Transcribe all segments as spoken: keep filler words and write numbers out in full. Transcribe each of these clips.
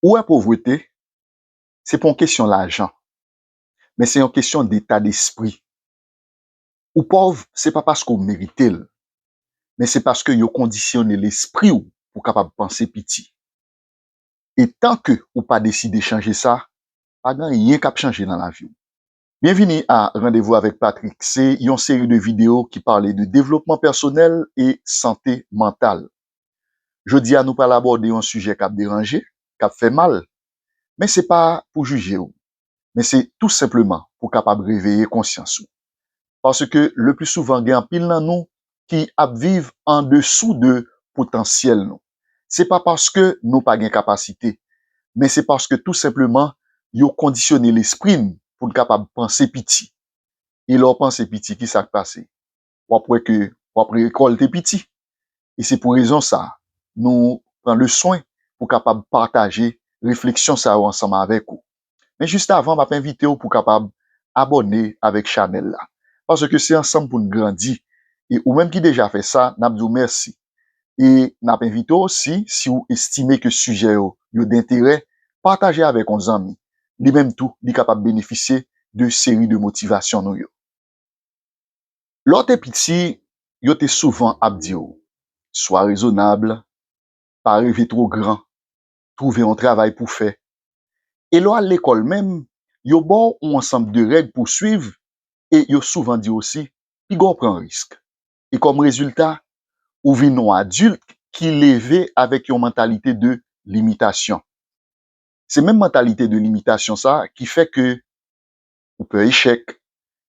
Ou wè, povrete, se pa yon kesyon lajan, men se yon kesyon deta despri. Ou pòv, se pa paske w merite l, men se paske yo kondisyone lespri w pou w kapab panse piti. E tan ke ou pa deside chanje sa, pa gen anyen k ap chanje nan lavi w. Byenvini a Randevou avèk Patrick. Se yon seri de videyo ki pale de devlopman pèsonèl e sante mantal. Jodi a, nou pral abòde yon sijè k ap deranje, k ap fè mal, men se pa pou jije w, men se tou senpleman pou w kapab reveye konsyans ou. Paske le pli souvan, gen anpil nan nou ki ap viv andesou de potansyèl nou. Se pa paske nou pa gen kapasite, men se paske tou senpleman yo kondisyone lespri n pou n kapab panse piti. E lè w panse piti, ki sa k pase? W ap wè ke w ap rekòlte piti. E se pou rezon sa, nou pran le swen pou kapab pataje refleksyon sa yo ansanm avèk ou. Men jis avan, m ap envite w pou kapab abòne avèk chanèl la. Paske se ansanm pou n grandi. E ou menm ki deja fè sa, n ap di w mèsi. E n ap envite w osi, si w estime ke sijè yo, yo denterè, pataje avèk yon zanmi. Li menm tou, li kapab benefisye de seri de motivasyon nou yo. Lè w te piti, yo te souvan ap di w, swa rezonab, pa reve twò gran, twouve yon travay pou fè. E lè w al lekòl menm, yo ba w yon ansanm de règ pou w swiv e yo souvan di w osi, piga w pran risk. E kòm rezilta, ou vin yon adilt ki leve avèk yon mantalite de limitasyon. Se menm mantalite de limitasyon sa a ki fè ke ou pè echèk,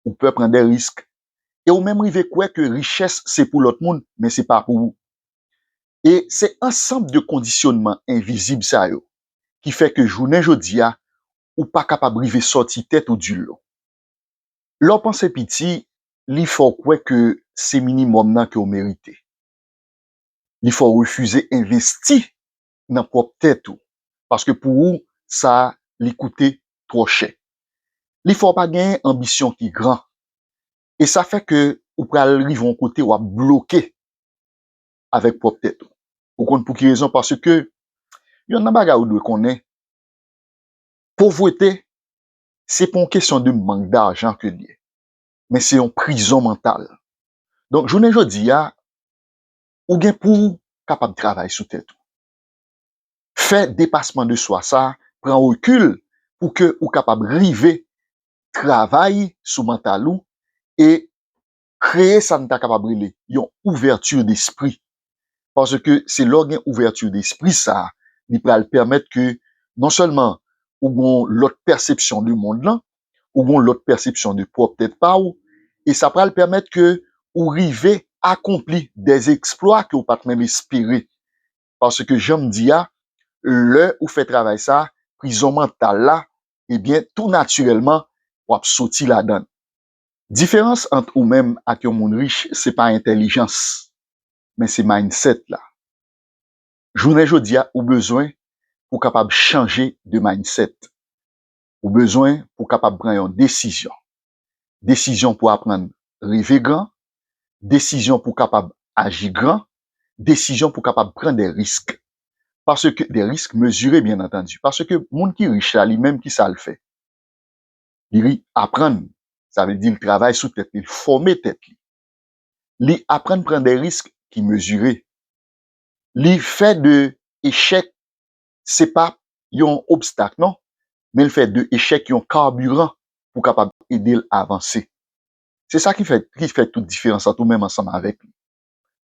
ou pè pran de risk, e ou menm rive kwè ke richès se pou lòt moun, men se pa pou ou. E se ansanm de kondisyonman envizib sa yo ki fè ke jounen jodi a, ou pa kapab rive sòti tèt ou di lon. Lè w panse piti, li fè w kwè ke se minimòm nan ke w merite. Li fè w refize envesti nan pwòp tèt ou, paske pou ou, sa a, li koute twò chè. Li fè w pa gen anbisyon ki gran. E sa fè ke ou pral rive yon kote w ap bloke avèk pwòp tèt ou. Ou konn pou ki rezon? Paske yonn nan bagay ou dwe konnen, povrete, se pa yon kesyon de mank dajan ke l ye, men se yon prizon mantal. Donk, jounen jodi a, ou gen pou w kapab travay sou tèt ou. Fè depasman de swa sa, pran rekil pou ke ou kapab rive travay sou mantal ou e kreye sa n ta kapab rele yon ouvèti despri. Paske se lè w gen ouvèti despri sa, li pral pèmèt ke non sèlman ou gen yon lòt pèsepsyon de mond lan, ou gen yon lòt pèsepsyon de pwòp tèt pa w, e sa pral pèmèt ke ou rive akonpli de eksplwa ke w pa t menm espere. Paske jan m di a, lè ou fè travay sa, prizon mantal la, ebyen, tou natirèlman, w ap soti ladan l. Diferans ant ou menm ak yon moun rich, se pa entèlijans, men se mindset la. Jounen jodi a, ou bezwen pou kapab chanje de mindset. Ou bezwen pou kapab pran yon desizyon. Desizyon pou aprann reve gran, desizyon pou kapab aji gran, desizyon pou kapab pran de risk. Paske de risk mezire, byen antandi. Paske moun ki rich la, li menm, ki sa l fè? Li aprann, sa vle di l travay sou tèt li, l fòme tèt li. Li aprann pran de risk ki mezire. Li fè de echèk, se pa yon obstak, non, men l fè de echèk yon kabiran pou kapab ede l avanse. Se sa ki fè, ki fè tout diferans ant ou menm ansanm avèk li.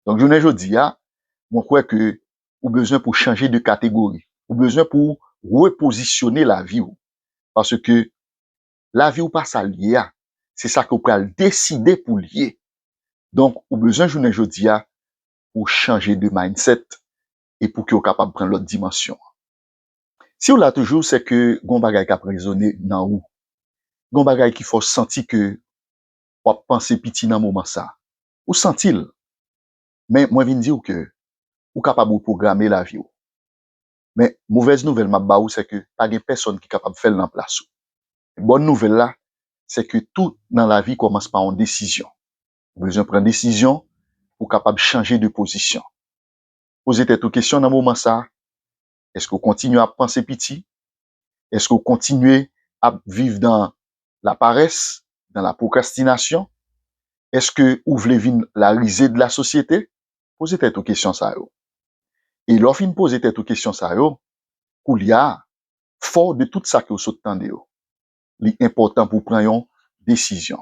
Donk, jounen jodi a, mwen kwè ke ou bezwen pou chanje de kategori. Ou bezwen pou repozisyone lavi w. Paske lavi w pa sa l ye a. Se sa ke w pral deside pou l ye. Donk, ou bezwen jounen jodi a pou chanje de mindset e pou ke w kapab pran lòt dimansyon an. Si w la toujou, se ke gon bagay k ap rezone nan ou. Gon bagay ki fè w santi ke w ap panse piti nan moman sa. Ou santi l. Men mwen vin di w ke ou kapab repwograme lavi w. Men movèz nouvèl m ap ba ou, se ke pa gen pèsonn ki kapab fè l nan plas ou. Bòn nouvèl la, se ke tout nan lavi kòmanse pa yon desizyon. Ou bezwen pran desizyon pou kapab chanje de pozisyon. Poze tèt ou kesyon nan moman sa a. Èske w kontinye ap panse piti? Èske w kontinye ap viv dan laparès, dan la pwokrastinasyon? Èske ou vle vin la rizée de la société? Poze tèt ou kesyon sa yo. E lè w fin poze tèt ou kesyon sa yo, koulye a, fò de tout sa ke w sot tande yo, li enpòtan pou w pran yon desizyon.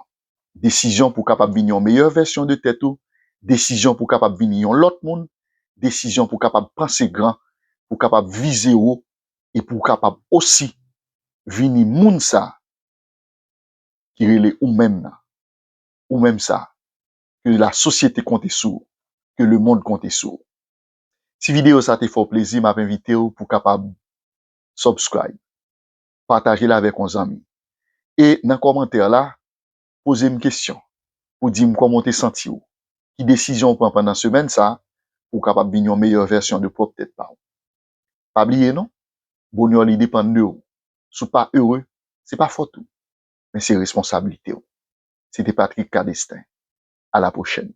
Desizyon pou w kapab vin yon meyè vèsyon de tèt ou, desizyon pou w kapab vin yon lòt moun, desizyon pou w kapab panse gran, pou w kapab vize wo, e pou w kapab osi vini moun sa ki rele ou menm nan. Ou menm sa, ke la sosyete konte sou ou, ke lemonn konte sou ou. Si videyo sa te fè w plezi, m ap envite w pou w kapab subscribe, pataje l avèk yon zanmi. E nan kòmantè la, poze m kesyon pou di m kòman w te santi w, ki desizyon w pran pandan semèn sa pou w kapab vin yon meyè vèsyon de pwòp tèt pa w. Pa bliye non, bonè w li depann de w. Si w pa ere, se pa fòt ou, men se responsablite w. Se te Patrick Cadestin. A la pwochèn.